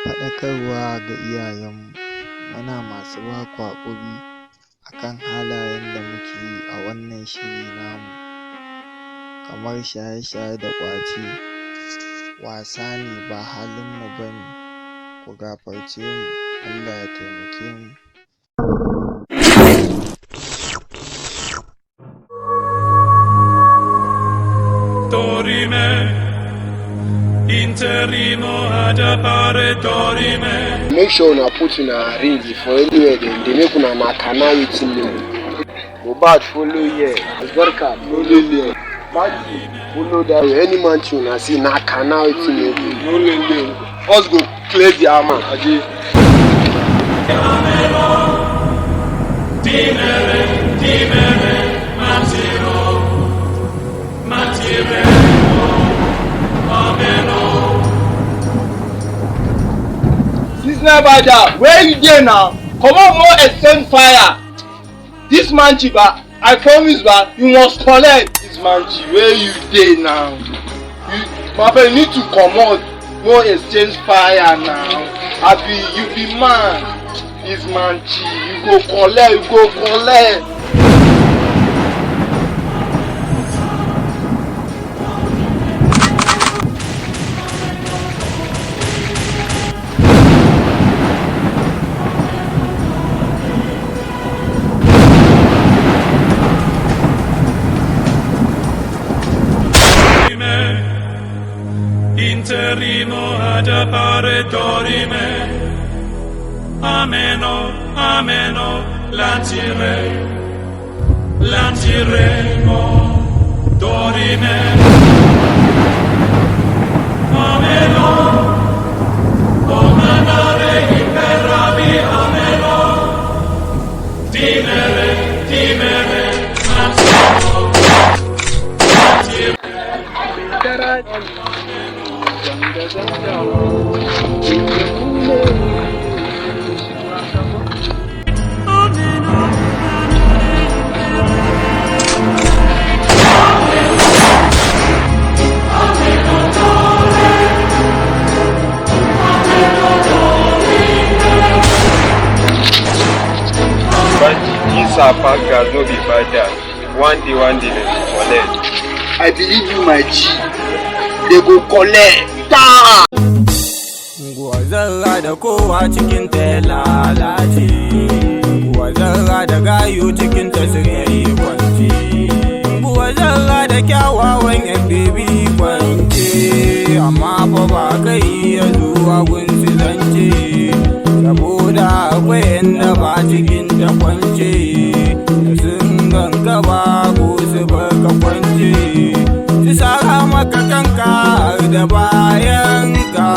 Faɗakarwa ga iyayenmu: Muna masu ba ku haƙuri a kan halayen da muke yi a wannan shiri namu, kamar shaye-shaye da ƙwace, wasa ne ba halinmu ba ne, ku gafarce mu, Allah ya taimake mu. Dorime, interimo ad appare dorime. Make sure una put una ring for anywhere dem dey, make una knack na wetin know. Mohbad follow here, Albarka follow here, Maggi follow that way. Any man thing una see, knack na wetin know. No lele, us go clear the hammer aje. Timere, timere, matiro, matiremo, ameno. 69 Bada, where you dey now? Comot, no exchange fire. This man chiba, I promise ba, you must collect. This man chi, where you dey now? You, my friend, you need to comot, no exchange fire now. Abi you be man? This man chi, you go collect, you go collect. Interimo ad appare dorime. Ameno, ameno, lancire, lanciremo, dorime. Ameno, comandare imperavi, ameno. Timere, timere, lanciro, lancire. Banji, these are packers, no be fighters. One day, dem go collect. I believe you, my G. They go collect. Ta! Unguwar da kowa cikin ta ya lalace, unguwar da gayu cikin ta suka yi kwanci, unguwar da kyawawan yan baby kwance, amma fa ba kai ya zuwa gunsu zance, saboda akwai yanda ba cikin ta kwance, da sun ganka ba ko su baka kwance, su sara maka kanka har da bayan ka,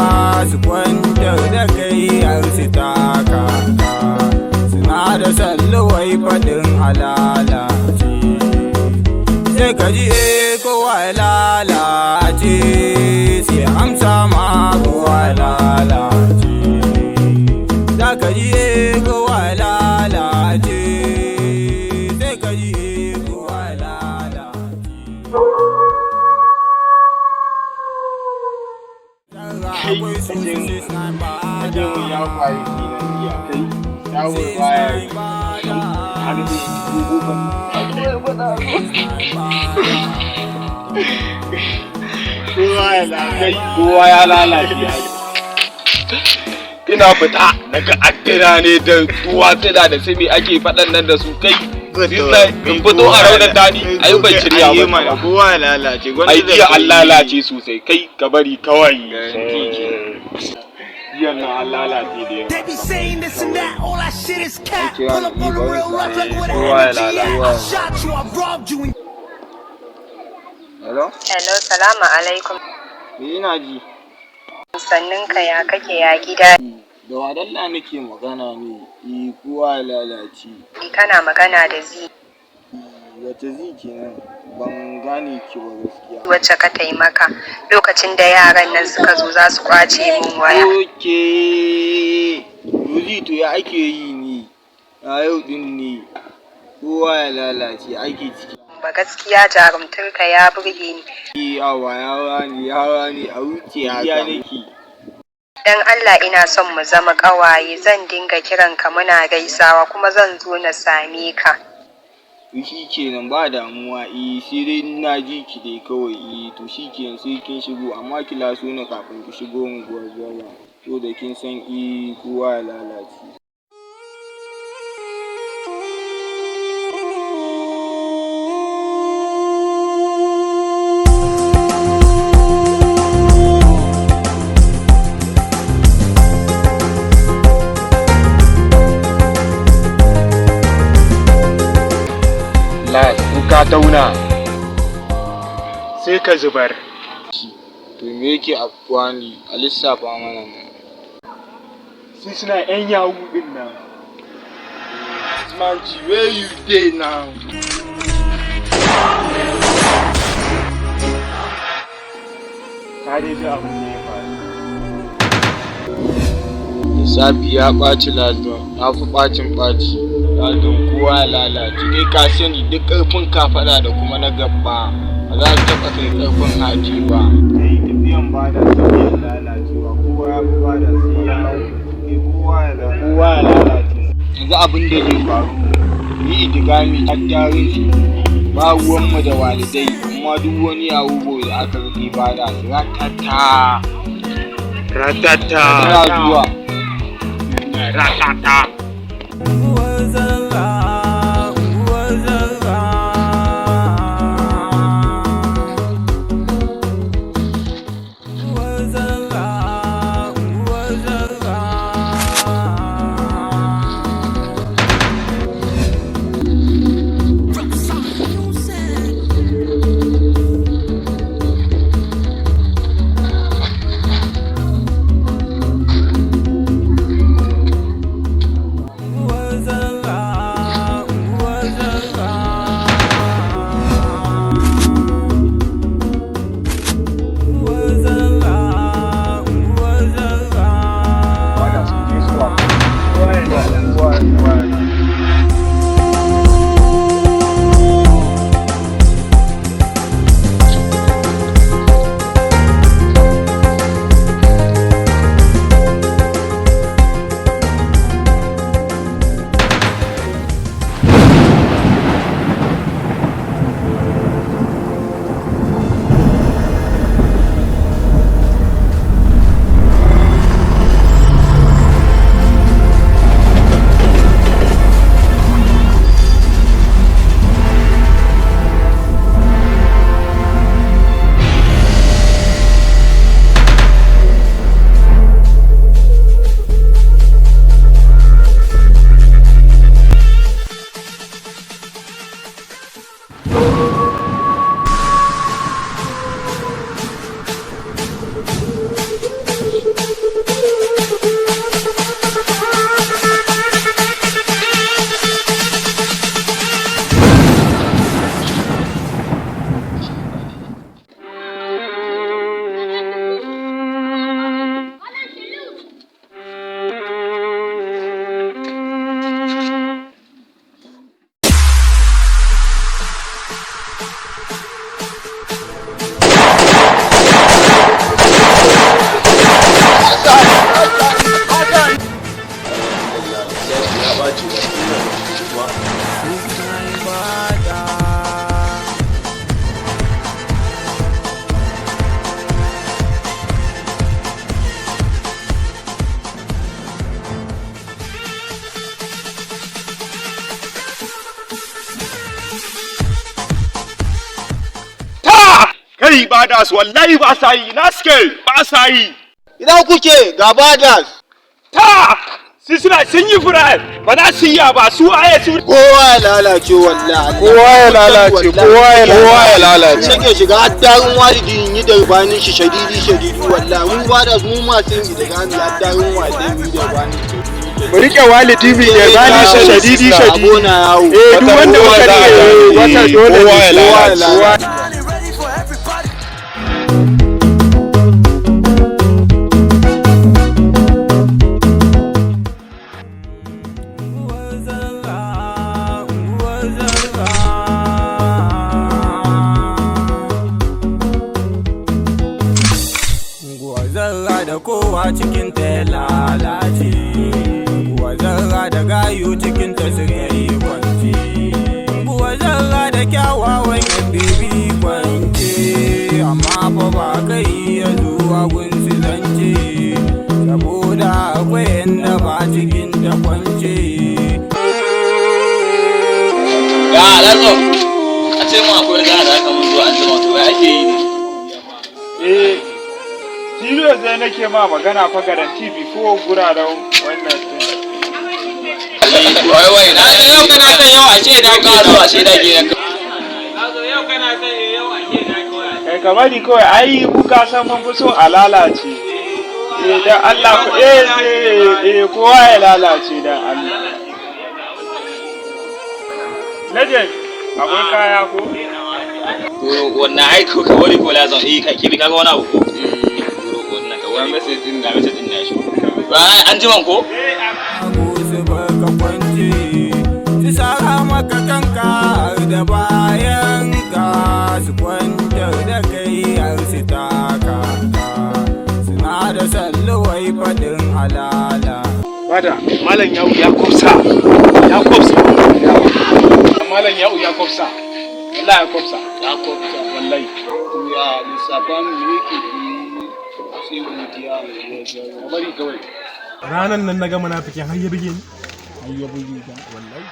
su kwantar da kai har su taka ka, suna da salluwai faɗin halalace, sai ka ji e kowa ya lalace, sai amsa ma kowa ya lalace, za ka ji e kowa ya lalace, sai ka ji e kowa ya lalace. Kai, ajin mu ya faru kenan jiya. Kai, yawo baya yi. Har zai ci goma. Kowa ya lalace. Kowa ya lalace. Ina fita daga addina ne da duwatsuna da sai me ake faɗan nan da su kai. In fito a raunata ni, ai ban shirya ba. Kowa ya lalace. Ai jiya an lalace sosai, kai ka bari kawai. Jiya nan an lalace da yawa. They be saying this and that, all that shit is cap. Pull up on the real rough like where the Kowa ya energy at. lalace. I shot you, I robbed you, and Hello? Hello, salamu alaikum. Me ina ji? Sannin ka, ya kake, ya gida? Da wadalla nake magana ne, eh, kowa ya lalace. Kana magana da Zi. Wace Zi kenan? Ban gane ki ba gaskiya. Wacce ka taimaka lokacin da yaran nan suka zo za su kwace min waya. Okay. Rozi, to ya ake yi ne? A yau din ne. Kowa ya lalace ake ciki. Ba gaskiya jarumtarka ya burge ni. Yawa yawa ne, yawa ne a wuce haka. Ya nake. Don Allah ina son mu zama ƙawaye, zan dinga kiranka muna gaisawa kuma zan zo na same ka. To shikenan, ba damuwa. Eh, sai dai na ji ki dai kawai. Eh, to shikenan, sai kin shigo, amma ki laso ni kafin ki shigo unguwar Zara, to da kin san eh kowa ya lalace. Las, in ka tauna sai ka zubar. To me yake afkuwa ne? A lissafa mana mu. Su suna yan yawu din nan. Manji, where you dey now? Ka dai ji abin da ya faru. Lissafi ya ɓaci, Ladon ya fi ɓacin ɓaci. Ladon, kowa ya lalace. Kai ka sani duk ƙarfin kafaɗa da kuma na gaba ba za su taɓa kai ƙarfin haji ba. Kai tafiyan bada tafiyan lalacewa, kowa ya fi bada sai ya hau. Kai kowa ya lalace. Yanzu abin da zai faru, ni idigami har su ba ruwanmu da walidai, amma duk wani yawo da aka rike bada su ratata. Ratata. Tana zuwa. Ratata. Unguwar Zarra, unguwar Zarra. Unguwar Zarra, unguwar Zarra. Unguwar Zarra, unguwar Zarra. Unguwar Zarra, unguwar Zarra. Bada su je zuwa. Kowa ya lalace. Kowa ya lalace. Ta! Kai ba da su, wallahi ba sa yi, na suke ba sa yi. Ina kuke ga badas. Ta! Su suna sun yi fura ba za su iya ba, su waye su. Kowa ya lalace wallahi. Kowa ya lalace, kowa ya Kowa ya lalace. Shake shiga addarin walidi in yi darbanin shi shadidi shadidi wallahi. Mu badas mu masu yin idigami addarin walidi mu yi darbanin shi. Mu rike walidi mu ya bani shadidi shadidi. Abona yawo. Eh, duk wanda muka rike wata dole Kowa ya ne. lalace. Unguwar Zarra, unguwar Zarra. Unguwar Zarra da kowa cikin ta lalace. Wazarra da gayu cikin ta suka yi kwance. Wazarra da kyawawan yan bebi kwance. Amma fa ba kai ya zuwa gunsu zance. Saboda akwai yanda ba cikin ta kwance. Ga lazo, a ce mun akwai wani gana da aka mun zuwa an jima, to wai ake yi ne? Eh, serious dai nake ma magana fa, guarantee before guraren wannan din. Eh, to ai wai na yau kana son yau a ce da ka zo a ce da ke. Kai, ka bari kawai, ai ku ka san mun fi so a lalace. Eh, dan Allah ku, eh eh eh, kowa ya lalace dan Allah. Legend, akwai kaya ko? To wannan ai ko ka bari ko lazo, eh, ka kibi kaga wani abu ko? To wannan ka wani message din na, message din na shi. Ba an jiman ko? Su baka kwance, su sara maka kanka har da bayan ka, su kwantar da kai har su taka ka, suna da salluwai faɗin halala. Bada, Malam Ya'u ya kwafsa. Ya kwafsa. Malam Ya'u ya kwafsa. Wallahi ya kwafsa. Ya kwafsa. Wallahi. To ya lissafa mu yake sai godiya. Ka bari kawai. Ranan nan na ga munafikin har ya buge ni. Har ya buge ka? Wallahi.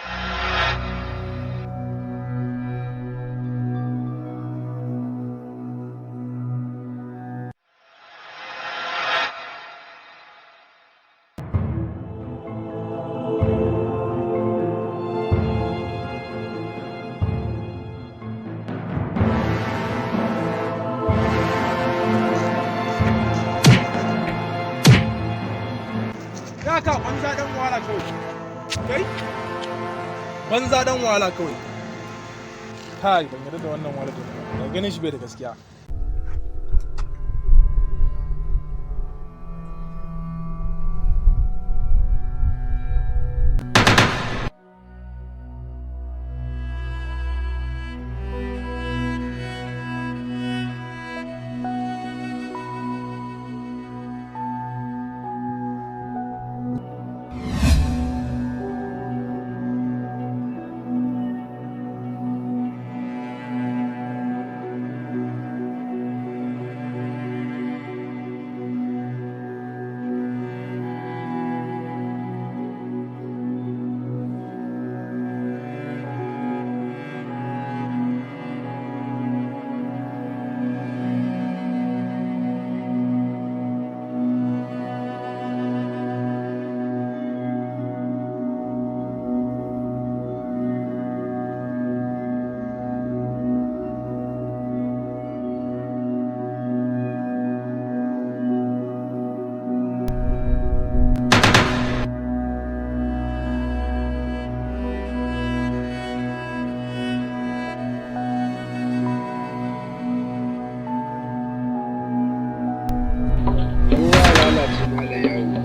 Kaka banza dan wahala kawai. Kai? Banza dan wahala kawai. Kai, ban yarda da wannan wallet din ba. Daga ganin shi bai da gaskiya.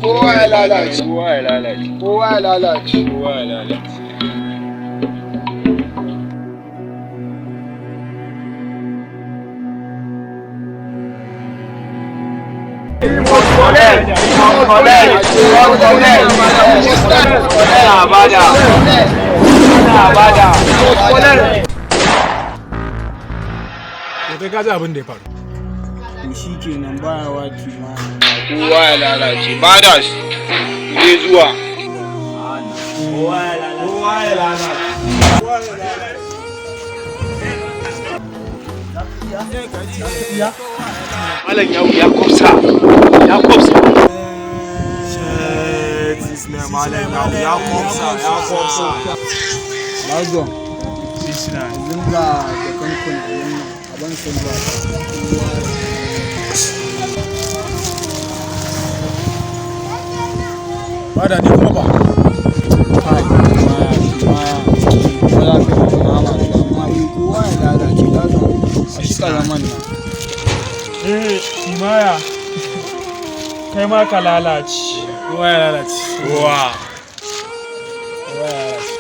Kowa ya lalace. Kowa ya lalace. Kowa ya lalace. Kowa ya lalace. Ana bada. Ana bada. To kai, ka ji abin da ya faru. To shi kenan, baya wa kimanin. Kowa ya lalace. Bada shi. Je zuwa. Kowa ya lalace. Kowa ya lalace. Malam Ya'u ya kwafsa. Ya kwafsa. Malam ya kwafsa, ya kwafsa. Lazo, yanzu ga jakan kun a nan, a ban sun ba. Bada, ni kuma ba. Kai, maya, maya, ba za ka yi mama da amma in kowa ya lalace, Lazo, a shi karaman nan. Eh, Kimaya. Kai ma ka lalace. Kowa ya lalace. Kowa. Kowa ya lalace.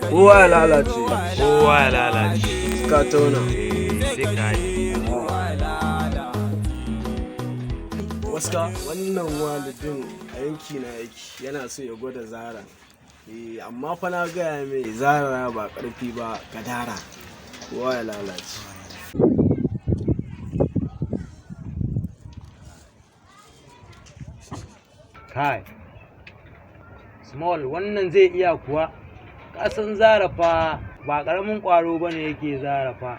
Kowa ya lalace. Kowa ya lalace. Ka tauna. Sai ka yi. Waska wannan walidin a yanki na yake yana so ya gwada Zara. Eh, amma fa na gaya mai Zara ba karfi ba gadara. Kowa ya lalace. Kai. Small wannan zai iya kuwa. Kasan Zara fa ba karamin kwaro bane yake Zara fa.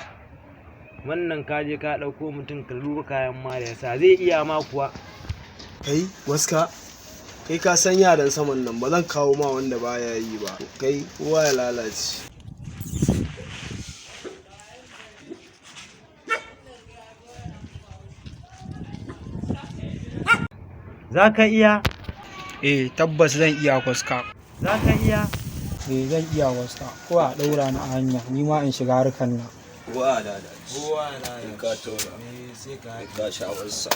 Wannan ka je ka ɗauko mutum ka duba kayan ma da yasa zai iya ma kuwa. Kai waska kai ka san yaran saman nan ba zan kawo ma wanda baya yi ba. Kai kowa ya lalace. Za ka iya? Eh, tabbas zan iya kwaska. Za ka iya? Eh, zan iya waska. Ko a ɗaura ni a hanya, ni ma in shiga harkan nan. Kowa ya lalace. Kowa ya lalace. Ka tauna. Sai ka Ka sha wasa.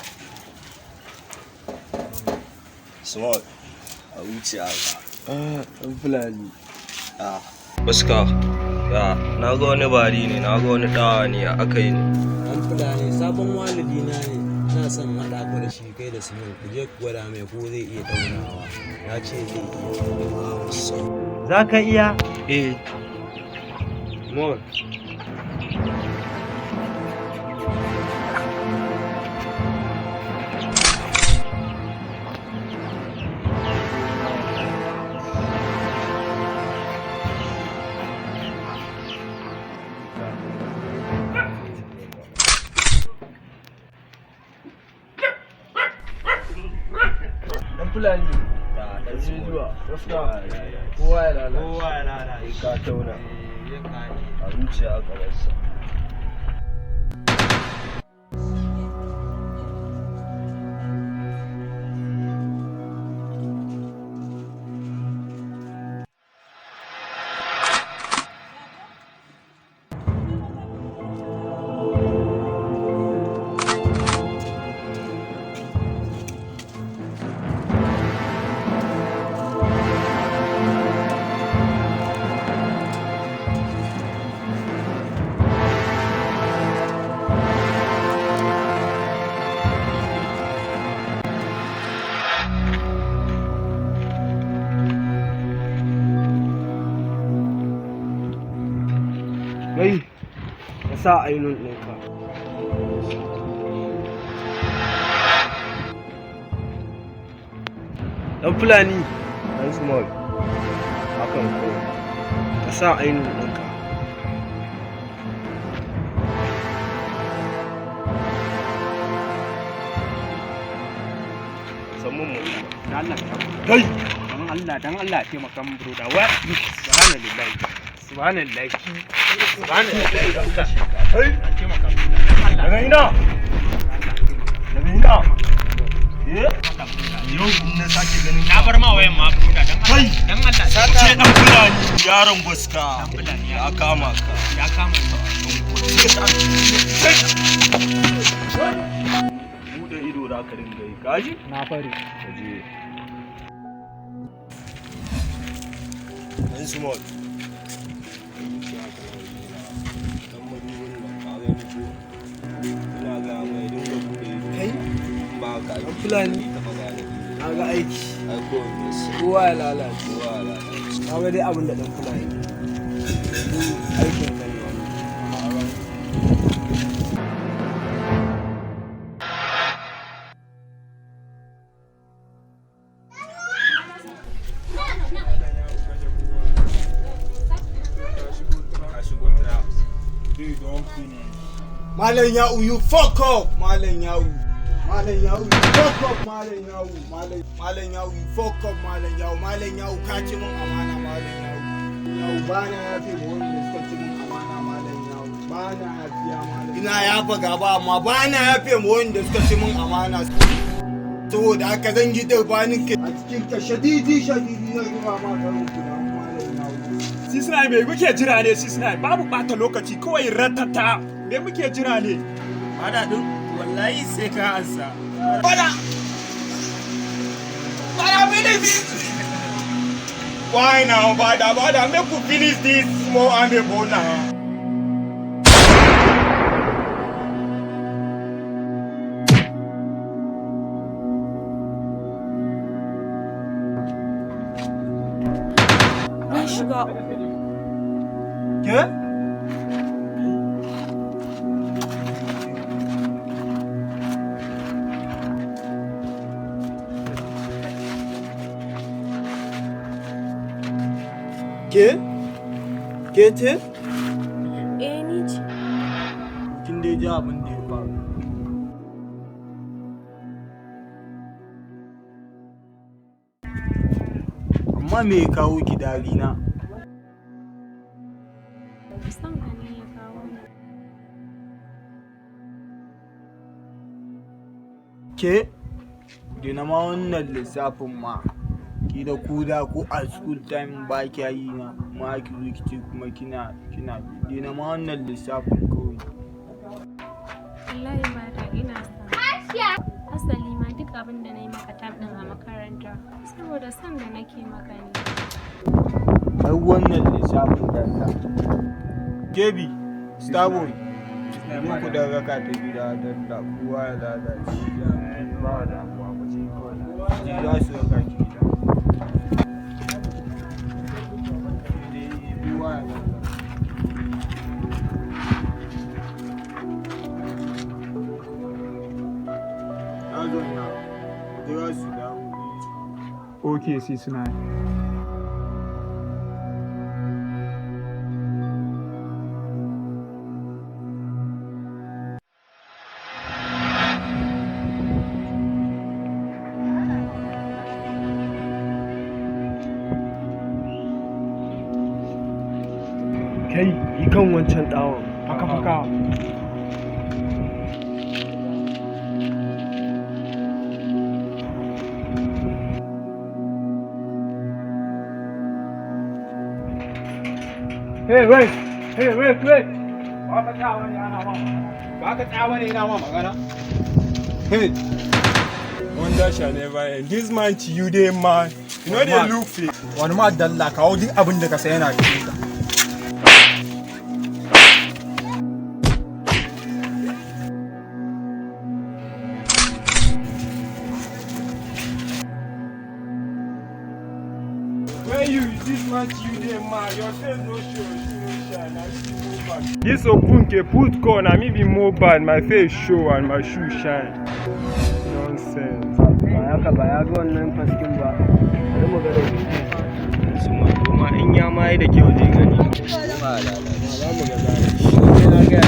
Small. A wuce haka. Ah, ɗan Fulani. Ah. Fuska. Ya, na ga wani bari ne, na ga wani dawa ne, aka yi ne. Ɗan Fulani sabon walidi na ne. Ina son haɗa ku da shi kai da Small ku je ku gwada mai ko zai iya taunawa. Ya ce zai iya. Za ka iya? Eh. Small. Ɗan Fulani. Da Ɗan zuwa. Waska. Kowa ya lalace. Kowa ya lalace. Ka tauna. A wuce haka wasa. Kai, ka sa ainun ɗinka. Ɗan Fulani. Ɗan small. Hakan ko. Ka sa ainun ɗinka. Samun mu. Dan Allah ka kai. Dan Allah dan Allah ya taimaka min broda. Wa subhanallahi. Subhanallahi. Subhanallahi. Kai. Taimaka min. Daga ina? Daga ina? Eh? Yau in na sake ganin Na bar ma wayan ma broda dan Allah. Kai. Dan Allah. Ce dan Fulani yaron gwaska. Ya kama ka. Ya kama ni. Buɗe ido za ka dinga yi. Kaji? Na fari. Kaje. Ɗan small. Dan madubin nan ka gani ko? Ina ga mai dinga buɗe ido. Kai. Ba ka Ɗan Fulani. Taɓa gane. Na ga aiki. Ai ko ne. Kowa ya lalace. Kowa ya lalace. Ka ga dai abin da ɗan Fulani. Yanzu aikin ka ne wannan. Malam Ya'u, you fuck up! Malam Ya'u. Malam Ya'u, you fuck up! Malam Ya'u. Malam Malam Ya'u, you fuck up! Malam Ya'u. Malam Ya'u, ka ci min amana Malam Ya'u. Ya'u ba na yafe ma wanda suka ci min amana Malam Ya'u. Ba na yafiya Malam. Ina yafa gaba amma ba na yafe ma wanda suka ci min amana. Saboda haka zan yi darbanin ka a cikin ka shadidi shadidi zan zuba ma karin kuna Malam Ya'u. Sisnai me muke jira ne Sisnai babu bata lokaci kawai ratata me muke jira ne. Fada din wallahi sai ka ansa. Fada! Fada mene bi? Why now, bada bada? Make we finish this small amebo now. Na shiga uku. Ke? Ke? Ke ce? Eh, ni ce. Kin dai ji abin da ya faru. Amma me ya kawo ki darina? Son ka ne ya kawo ni. Ke? Dina ma wannan lissafin ma. Ki da ku da ko a school time ba kya yi na ma ki zo ki ce kuma kina kina dina ma wannan lissafin kawai. Wallahi ba da ina son. Asali ma duk abin da na yi maka tab ɗin a makaranta saboda son da nake maka ne. Har wannan lissafin dalla. Kebi, Starboy, zo ku dan raka ta gida dalla kowa ya lalace. Ba damuwa mu je kawai. Ji za su raka ki gida. Kowa ya lalace. Na zauna, ku jira su dawo. Okay, sai suna yi. Kai, yi kan wancan ɗawon. Faka faka. Hey, wait! Hey, wait, wait! Ba ka tsaya wani ana ma magana. Ba ka tsaya wani ina ma magana. Hey, wonder shall never end. This man to you dey man. You know they look fit. Wani ma dalla kawo duk abin da ka saya yana cikin ka. When you this man to you dey man, your face no show, shoe no shine. Na me be Mohbad. This Okunke put corn, na me be Mohbad. My face show and my shoe shine. Nonsense. Ba haka ba ya ga wannan faskin ba. Bari mu ga da Su ma kuma in ya ma yi da kyau zai gani. Ba lalace. Za mu ga zara. Shi na ga.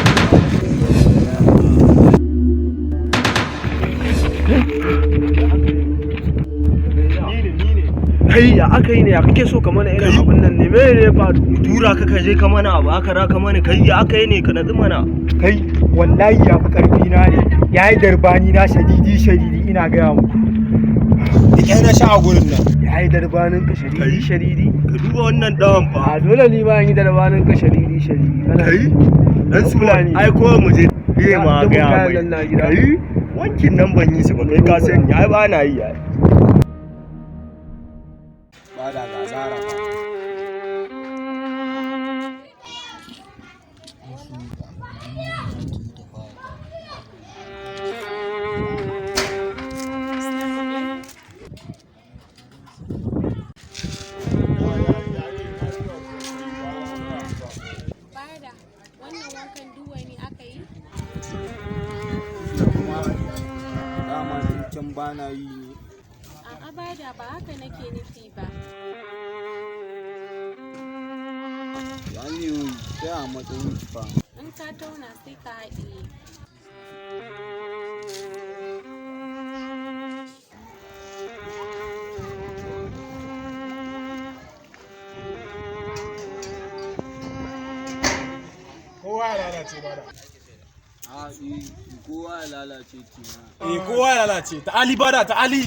Kai, ya aka yi ne? Ya kake so ka mana irin abun nan ne? Me ne ya faru? Tura ka ka je ka mana abu haka ra ka mana. Kai, ya aka yi ne? Ka natsu mana. Kai, wallahi ya fi ƙarfi na ne. Ya yi darbani na shadidi shadidi ina gaya muku. Da ƙyar na sha a gurin nan. Ya yi darbanin ka shadidi shadidi. Ka duba wannan ɗawan fa. A dole ni ma in yi darbanin ka shadidi shadidi. Kai, dan su ai ko mu je biye ma Duk gaya kayan mai. nan na gida. Kai, wankin nan ban yi su ba, kai ka sani ai ba na yi ai. Ba da ga zara ba. Bada, wannan wankan duwani aka yi? Dama tun can ba na yi ne. A'a bada, ba haka nake nufi ba. Ya ne sai a matsayin ki fa. In ka tauna sai ka haɗiye. Kowa ya lalace bada. A eh, kowa ya lalace kenan. Eh, kowa ya lalace. Ta Ali bada, ta Ali.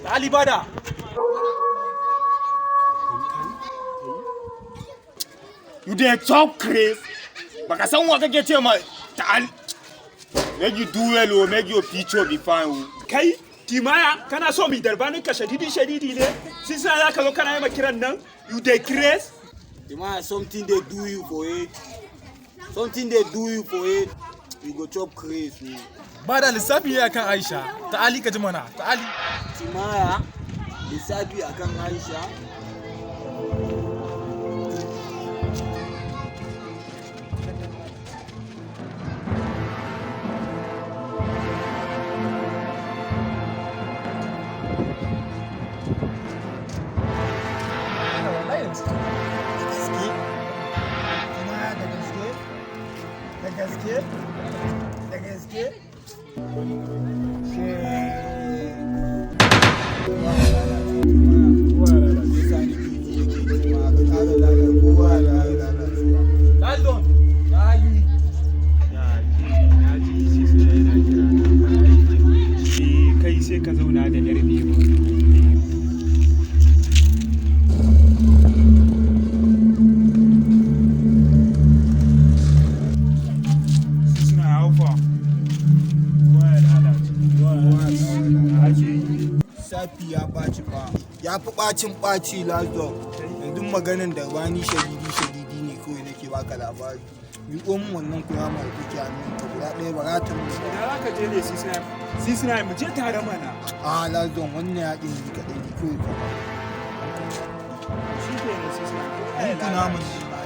Ta Ali bada. You dey talk craze. Baka san wa kake ce ma ta. Make you do well o, make your future be fine o. Kai, Timaya, kana so mi darbanin ka shadidi shadidi ne? Sisina za ka zo kana yi ma kiran nan? You dey craze? Timaya, something dey do you for it. Something dey do you for it. You go chop craze. O. Ba da lissafi ne akan Aisha. Ta Ali ka ji mana. Ta Ali. Timaya, lissafi akan Aisha. Gaske? Timaya da gaske? Da gaske? Da gaske? Laldon. Ta Ali. Kai sai ka zauna da yar biyu. Suna haufa. Kowa ya lalace. Kowa ake yi. Safi ya ɓaci fa. Ya fi ɓacin ɓaci last dog. Yanzu maganin da bani shadidi shadidi ne kawai nake baka labari. Miƙo min wannan kunama da take hannun ka guda ɗaya ba za ta mun ba. Ina za ka je ne Sisina? Sisina mu je tare mana. A last dog wannan yaƙin ni kaɗai ne kawai ka ba. Shi ke nan Sisina. Ni kunaman ne ba.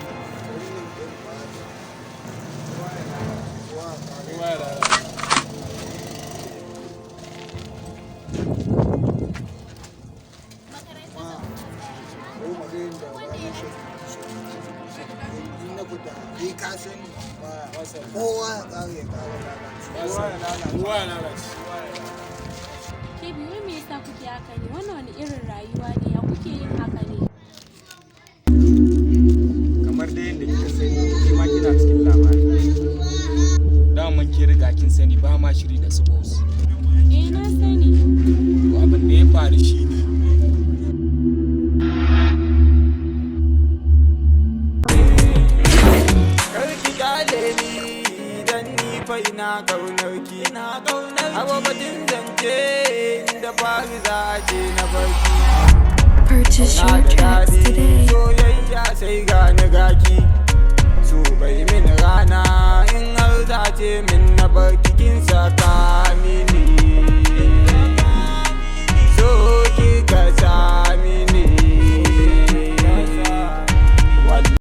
Kowa ya ƙara ya ƙara lalace. Kowa ya lalace. Ke biyu me yasa kuke haka ne? Wannan wani irin rayuwa ne? Ya kuke yin haka ne? Kamar dai yadda kika sani, ke ma kina cikin labari. Daman ke riga kin sani ba ma shiri da su boss. Eh na sani. To abin da ya faru shine Karki kyale ni dan ni fa ina kaunar ki ina kaunar ki batun zance inda fari za a ce na barki. Purchase your Na da tracks daɗi today. soyayya sai ga ni gaki. So bai